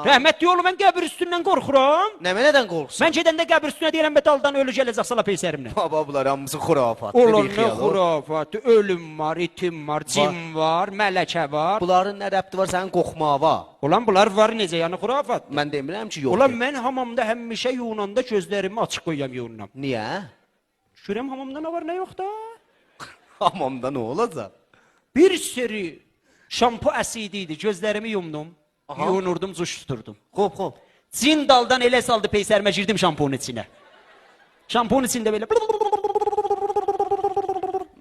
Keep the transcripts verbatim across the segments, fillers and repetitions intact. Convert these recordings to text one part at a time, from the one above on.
رحمتلیک اوغلو، من قبیر اوستوندن قورخورام. نمنه‌دن قورخورسان؟ من گئدنده قبیر اوستونه دئییرم، به دالدان اؤلو گله‌جک، سالا پیسریمله. بابا، بونلار هامیسی خرافات. اولان نه بی‌خیال اول. خرافاتی؟ اؤلوم وار، ایتیم وار، وا- جین وار، ملکه وار. بونلارین نه ربطی وار سنین قورخماغا؟ اولان بونلار وار، نئجه یعنی خرافات؟ من دئمیرم کی یوخدور. اولان من حامامدا همیشه یویوناندا گؤزلریمی آچیق قویورام یویونام. نییه؟ گؤرم حامامدا نه وار، نه یوخ دا. حامامدا نه اولاجاق؟ بیر سری شامپو اسیدی ایدی، گؤزلریمی یومدوم. آها. یویونوردوم، جوش توتوردوم. خوب، خوب. جین دالدان ائله سالدی پیسریمه، گیردیم شامپونون ایچینه. شامپونون ایچینده بئله.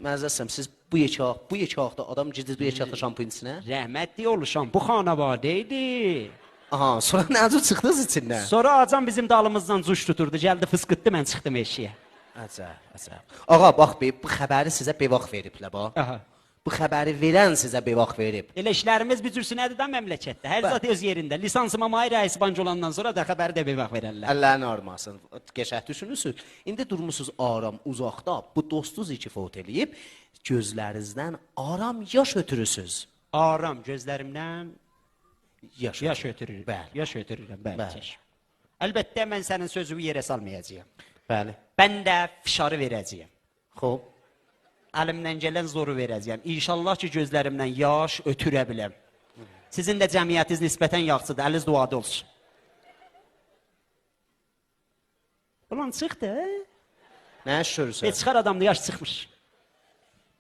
معذرت ایسته‌ییرم، سیز بو یئکه، بو یئکه آخدا آدام گیردینیز بو یئکه آخدا شامپونون ایچینه؟ رحمتلیک اوغلو، شامپو خانواده ایدی. آها، سونرا نه جور چیخدینیز ایچیندن؟ سونرا آجان بیزیم دالیمیزدان جوش توتوردو، گلدی فیسقیتدی، من چیخدیم ائشیگه. عجب، عجب. آقا، باخ، بیر، بو خبری سیزه بئواخ وئریبلر، باخ. آها. بو خبری وئرن سیزه بئواخ وئریب. ائله ایشلریمیز بیر جورسونه‌دیر ده مملکتده. هر بلی. زاد اؤز یئرینده. لیسانس مامایی رئیس بانک اولاندان سونرا دا خبری ده بئواخ وئررلر. اللرین آغریماسین. قشنگ دوشونورسونوز. ایندی دورموسوز آرام، اوزاقدا. بو دوستونوز کی فوت ائله‌ییب، گؤزلرینیزدن آرام یاش اؤتورورسوز. آرام گؤزلریمدن یاش یاش اؤتورور. اؤتورورم. بلی. یاش اؤتورورم، بلی، بلی. چشم. البته، من سنین سؤزونو یئره سالمایاجاغام. بلی. من ده فشاری وئره‌جه‌یم. خوب. الیمدن گلن زورو وئره‌جه‌یم. ان‌شاءالله کی، گؤزلریمدن یاش اؤتوره بیلم. سیزین ده جمعیتینیز نسبتاً یاخشیدیر. الینیز دعادا اولسون. اولان، چیخ دا. نه ایش گؤرورسن؟ ائ، چیخار آدامدیر، یاش چیخمیر.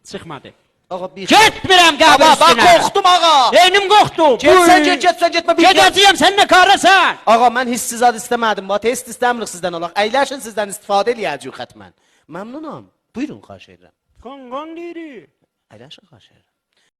چیخمادی. آقا، بیر گئتمیرم قبر بابا، باخ، اوستونه. قورخدوم، آقا. عینیم قورخدو. گئتسن، بوی. گئت، گئتسن، گئتمه، بیر گئت. گئده‌جه‌یم، سن نه کاره‌سن؟ آقا، من هیچ زاد ایسته‌مه‌دیم. با، تست ایسته‌میریک سیزدن آلاق. اَیلشین، سیزدن استفاده ائله‌یه‌جه‌ییک حتماً. ممنونام. بویورون، خواهش ائدیرم. قان، قان دئییریک. اَیلشین، خواهش ائدیرم.